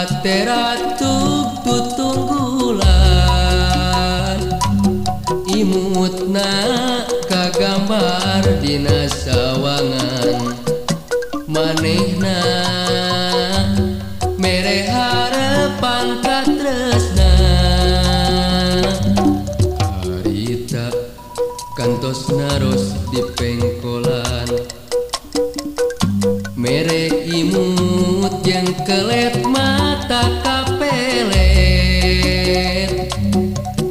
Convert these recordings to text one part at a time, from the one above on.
hate ratug tutunggulan imutna kagambar dina sawangan manehna mere harepan katresna harita kantos naros di pengkolan mere imut jeung kelet mata kapelet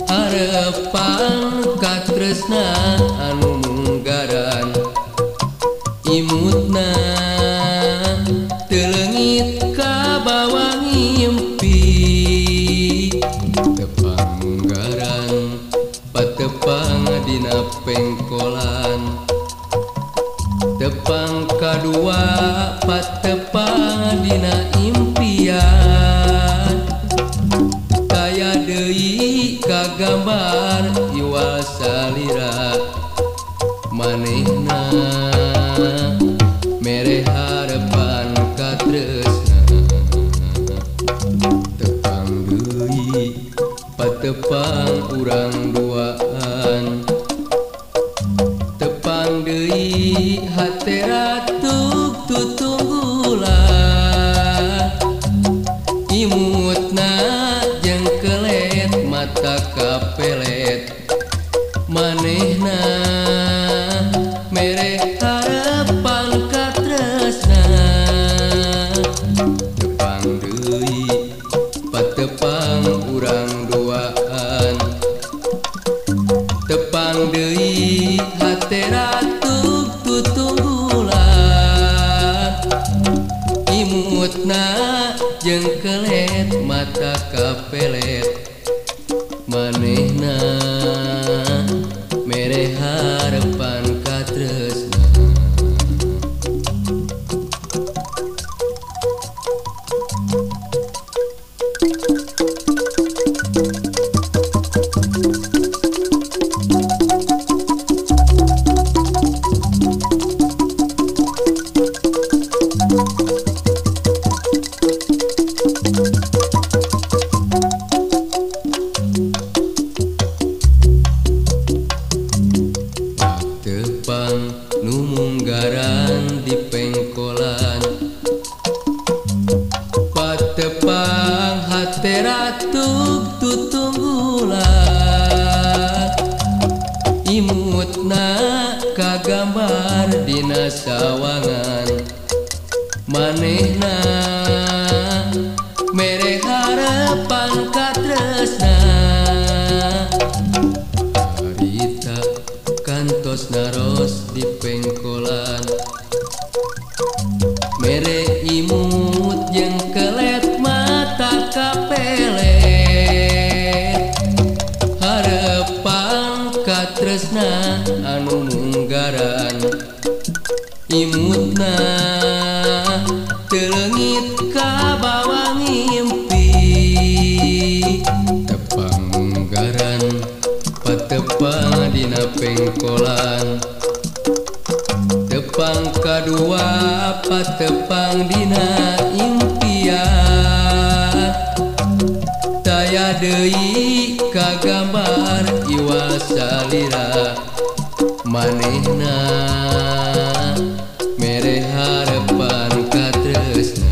harepan katresna anu munggaran imutna teu leungit kabawa ngimpi tepang munggaran patepang dina pengkolan tepang kadua patepang dina impian taya deui kagambar iwal salira manehna mere harepan katresna tepang deui patepang urang duaan tepang deui hate ratug tutunggulan imutna jeung kelet mata kapelet manehna mere harepan katresna tepang deui patepang urang duaan tepang deui hate ratug tutunggulan imutna jeung kelet mata kapelet manehna mere harepan katresna. Tepang nu munggaran di pengkolan patepang hate ratug tutunggulan imutna kagambar dina sawangan manehna mere harepan katresna harita kantos naros di pengkolan mere imut jeung kelet mata kapelet harepan katresna anu munggaran imutna teu leungit kabawa ngimpi tepang munggaran patepang dina pengkolan tepang kadua patepang dina impian taya deui kagambar iwal salira manehna mere harepan katresna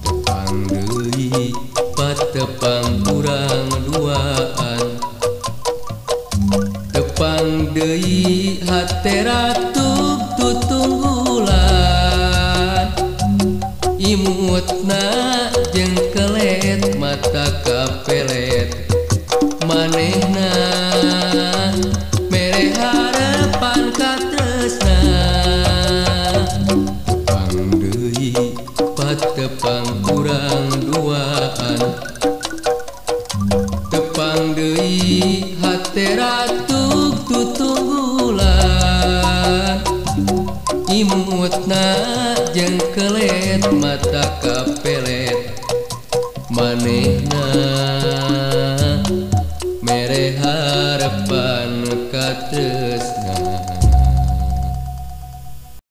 tepang deui patepang urang duaan tepang deui hate ratug tutunggulan imutna jeung kelet mata kapelet manehna mere harepan katresna tepang deui patepang urang duaan tepang deui hate ratug tutunggulan imutna jeung kelet mata kapelet manehna.